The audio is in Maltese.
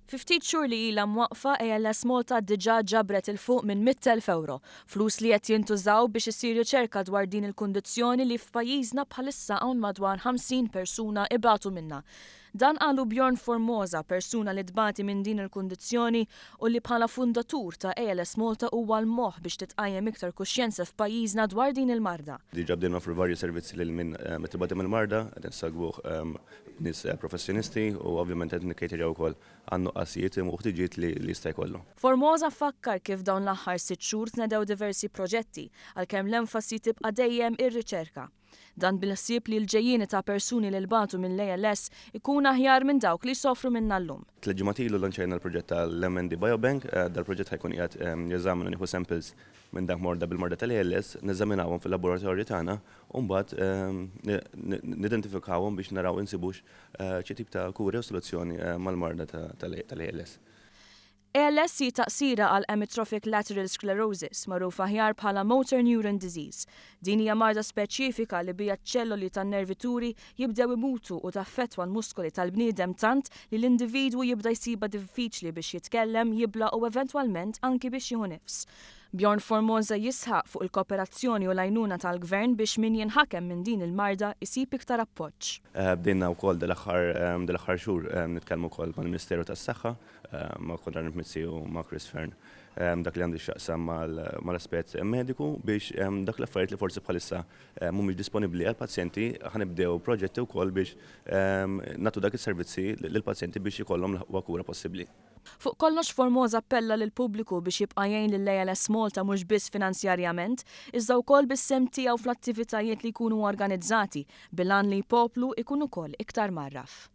Fi ftit xhur li ilha mwaqqfa, ALS Malta diġà ġabret 'il fuq minn 100,000 ewro, flus li qed jintużaw biex issir riċerka dwar din il-kundizzjoni li f'pajjiżna bħalissa hawn madwar 50 persuna ibatu minnha. Dan qalu Bjorn Formosa, persuna li tbati minn din il-kundizzjoni u li bħala fundatur ta' ALS Malta huwa l-moħħ biex titqajjem iktar kuxjenza f'pajjiżna dwar din il-marda. Diġà bdejna noffru varji servizzi lil min qed ibati mill-marda, qed insegwuh nies professjonisti u ovvjament qed nikkejterjaw ukoll għan-nuqqasijiet u ħtiġijiet li jista' jkollu. Formosa fakkar kif dawn l-aħħar sitt xhur tnedew diversi proġetti, għalkemm l-enfasi tibqa' dejjem ir-riċerka. Dan bil-ħsieb li l-ġejjieni ta' persuni li lbatu mill-ALS ikun aħjar minn dawk li jsofru minnha llum. Tliet ġimgħat ilu llanċajna l-proġett tal-MND Biobank. Dal-proġett ħa jkun qiegħed jeżamina nieħu samples minn dawk morda bil-marda tal-ALS, neżaminawhom fil-laboratorju tagħna u mbagħad nidentifikawhom biex naraw insibux xi tip ta' kura jew soluzzjoni mal-marda tal-ALS. ALS hi taqsira għal Amyotrophic Lateral Sclerosis, magħruf aħjar bħala Motor Neuron Disease. Din hija marda speċifika li biha ċ-ċelloli tan-nervituri jibdew imutu u taffettwa l-muskoli tal-bniedem tant li l-individwu jibda jsibha diffiċli biex jitkellem, jibla' u eventwalment anki biex jieħu nifs. Bjorn Formosa jisħaq fuq il-koperazzjoni u l-għajnuna tal-Gvern biex min jinħakem minn din il-marda jsib iktar appoġġ. Bdejna wkoll dal-aħħar xhur nitkellmu wkoll mal-Ministeru tas-Saħħa, ma' Konrad Mizzi u ma' Chris Fearne, dak li għandu x'jaqsam mal-aspett mediku biex dak l-affarijiet li forsi bħalissa mhumiex disponibbli għall-pazjenti ħa nibdew proġetti wkoll biex nagħtu dak is-servizzi lill-pazjenti biex ikollhom l-aqwa kura possibbli. Fuq kollox Formosa appella lill-pubbliku biex jibqa' jgħin lill-ALS Malta mhux biss finanzjarjament, iżda wkoll bis-sehem tiegħu fl-attivitajiet li jkunu organizzati, bil-għan li l-poplu jkun ukoll iktar mgħarraf.